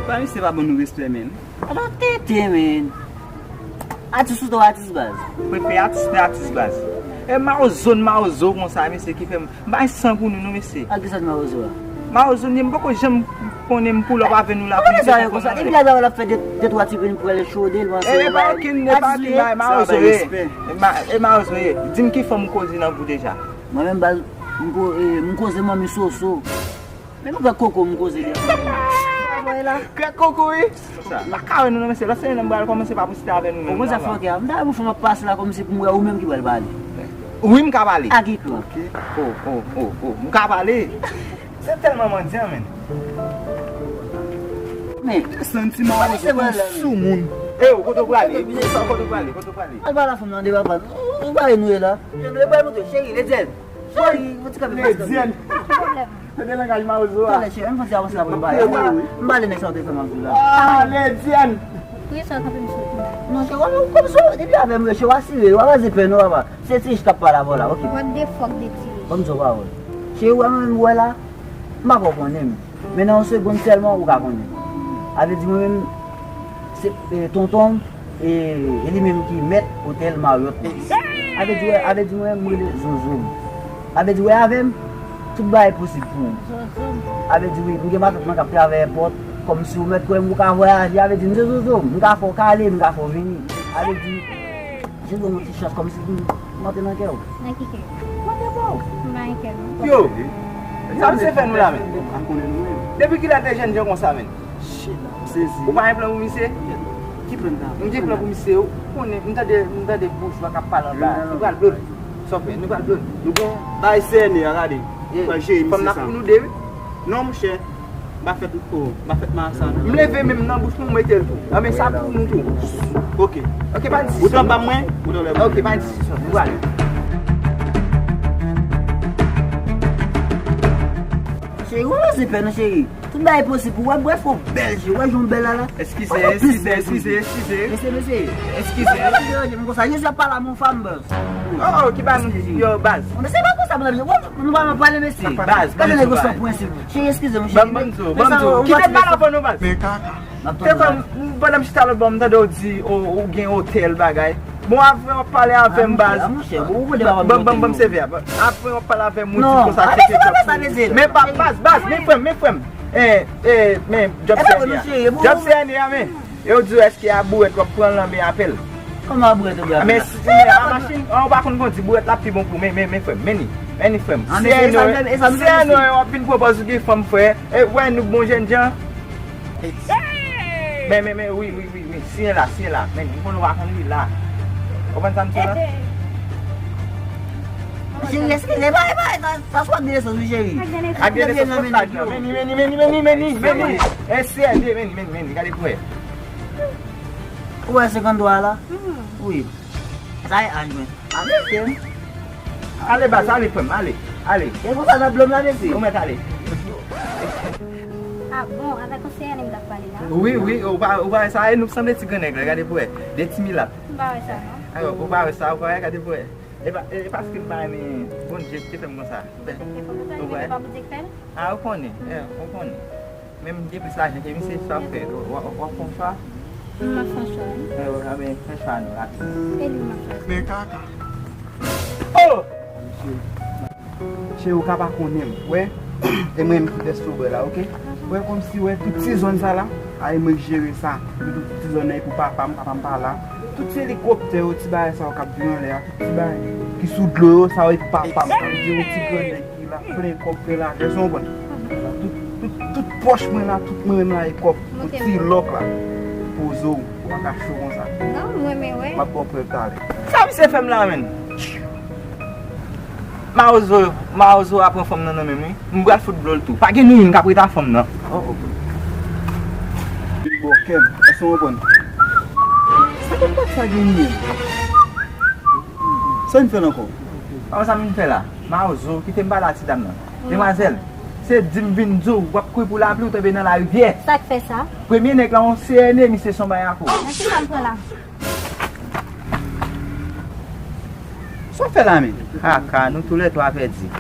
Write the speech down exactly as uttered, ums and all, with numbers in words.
Ba misye pa ban nou respè, menn. Ala tenten, menn. Atis ou tò atis baz. Prefere atis, men atis baz. E mawozo, mawozo konsa, mesye, ki fè m bay san pou nou, non, mesye. A kisa n mawozo a? Mawozo, m poko janm konnen m pull up avè nou la pou nou te konprann. Depi la, la, l ap fè de, de twa ti grenn pou ale chode, l panse. E pa okenn, e pa okenn bagay, mawozo ye. E ma-, e mawozo ye. Di m ki fanm ou koze nan vi w deja. Mwen menm, baz, m ko-, e, m koze manmi Soso. Men nou krèk koko m koze de. Sa voye la. Krèk koko, wi. Sa. M pa ka wè nou, non, mesye. Lòt semèn nan, m pral kòmanse pa poste avè nou menm. Ou konn sa fè, ok? M ta wè pou fè m ap pase la kòmsi pou m wè ou menm ki pral pale. Wi, m ka pale. A ki plan? Ok. Oh, oh, oh, oh. M ka pale. Se tèlman mandyan, menn. Men. Santi m a sou moun. E, ou kote w prale? Kote w prale? Kote w prale? Al ba la fanm nan de papa. Ou ba nou ye la. Jan nou ye ba moute, cheri, Lediène. Cheri, yon ti kanpe plas kanpe. Lediène. Tande langaj mawozo a. Talè, cheri, ann fè ti avanse la pou nou pale. M pale nèg sa w te fè m anpil la. Ah, Lediène. Pou kisa w kanpe m sou kounye a? Non, cheri, w kòm sou, depi avè m, cheri, w asire, w pa peze pè non, papa. Se Tirich k ap pale avè w la, ok. What the fuck de Tirich? Ban m di w pawòl. Cheri, w wè mwen menm, w wè la, m pa kwè w konnen m. Men nan yon segonn sèlman, ou ka konnen. A vle di mwen menm, se, e, tonton m, e, e li menm ki mèt otèl Marriott nan. A vle di, a vle di mwen, m rele Zozo m. A vle di, wè avè m, tout bagay posib pou ou. A vle di, wi, m gen matant mwen k ap travay èpòt, kòmsi ou mèt kwè m, ou ka vwayaje, a vle di, m se Zozo m, m ka fè w kale, m ka fè w vini. A vle di, Jezi, yon ti chans kòmsi m antre nan kè w. Nan ki kè? Nan kè pa w. M pa gen kè non. Yo, sa misye fè nou la menm? Depi kilè de jènjan konsa menm? Shit, m sezi. Ou pa gen plan pou misye? Ki plan ta? M gen plan pou misye, ou konnen, m tande, m tande boujwa k ap pale anba. Nou pral blow l. Sa w fè? Nou pral blow l. Nou pran bagay sène a, gade. Fanm nan pou nou de, wi. Non, monchè. M pa fèt, oh, m pa fèt marasa non. M leve menm nan bouch mwen, m mete l tou. Anben, sa pou nou tou. Ok. Ok, pa diskisyon. Ou t anba mwen, ou t anlè mwen. Ok, pa diskisyon. Nou prale. Cheri, ou peze pè non, cheri. Tout bagay posib pou wè, brèf, ou bèl, cheri. Wè jan w bèl la la. Eskize, eskize, eskize, eskize. Mesye, mesye. Eskize. Eskize, eskize, m konsa. Jezi ap pale a mon fanm, baz. Oh, oh, ki baz? Yo, baz. Mwen se pa konsa, mwen, mwen, mwen pa pale, mesye. Baz, gade nèg yo san prensip. Cheri, eskize m, cheri. Ban m di w, ban m di w. Kite m pale avè nou, baz. Men kaka. Te fè m, pandan m chita lòt bò, m tande w di, o, ou gen otèl, bagay. Bon, apre w ap pale avè m, baz. Ban, ban, ban m seve a. Apre w ap pale avè m, ou di konsa, tcheke djòb. Men pa, baz, baz, men frè m, men frè m. Eh, eh, men djòb sène a. Djòb sène a, men. E yo di w èske a bourèt w ap pran l nan men apèl? Kòman a bourèt ou pran? Men si, men a machin, an, ou pa konn kondi bourèt la pi bon pou men, men, men frè m, men ni, men ni frè m. Sène, sène w ap vin pwopòz ou gen fanm frè. E wè nou bon jènjan. Men, men, men, wi, wi, wi, wi, siyen la, siyen la, men ni, ou konn ou pa konn li la. Ou konprann sa m di la? Cheri, eskize, epa, epa, sa, sa sou ak de nesans, wi, cheri. Ak de nesans, men ni, men ni, men ni, men ni, men ni, men ni, men ni. E sène, men ni, men ni, men ni, gade pou wè. Ou wè senkanntwa la? Wi. Sa e aj mwen. Ale, frè m. Ale, baz, ale, frè m, ale. Ale. E konsa n ap blòm la, mesye? Ou mèt ale. Ah bon, avèk yon sène m t ap pale la? Wi, wi, ou pa, ou pa wè sa, e nou sanble ti grannèg la, gade pou wè. De ti milat. M pa wè sa, non. Alò, ou pa wè sa, ou pa wè, gade pou wè. E pa, e, e paske m pa renmen Bondye ki te fè m konsa. E fò m te fè l, men se pa Bondye ki fè l? Ah, ou konnen, eh, ou konnen. Menm gen plis lajan ke misye, sa w ap fè, w, w, w ap fè yon chwa? M ap fè yon chwa, wi. Eh, w, a, men, fè chwa nou, rapid. E li m ap fè. Men kaka. Oh! Cheri, ou ka pa konnen m, wè? E mwen menm ki vès sou bò la, oke? Wè, kòmsi, wè, tout ti zòn sa la, a, e mwen k jere sa. Tout ti zòn nan e pou papa m, papa m pa la. Tout ti elikoptè yo, ti bagay sa yo k ap vin anlè a, tout ti bagay ki sou dlo yo, sa yo e pou papa m. Sa vle di yon ti grannèg ki la, plen kòb, plen lajan, sa w konprann? Tout, tout, tout pòch mwen la, tout mwen menm la e kòb. Yon ti lòk la. Poze w, ou pa ka cho konsa. Non, mwen, men wè. M ap ba w prèv talè. Sa misye fè m la, menn? Mawozo, mawozo a pran fanm nan nan men m, wi. M pral fout blow l tou. Pa gen ni youn k ap ret a fanm nan. Oh, oh. Li bò kè m. Èske w konprann? Sa konn pa sa gen ni youn. Sa vin fè l ankò? Kòman sa vin fè la? Mawozo, kite m pale a ti dam nan. Demwazèl, se di m vin di w, w ap kouri pou lapli, ou tonbe nan larivyè. Sa k fè sa? Premye nèg la, yon sène, misye se yon bayakou. Nan ki sa m pran la? Sa w fè la menm? Kaka, nou toulètwa pèdi.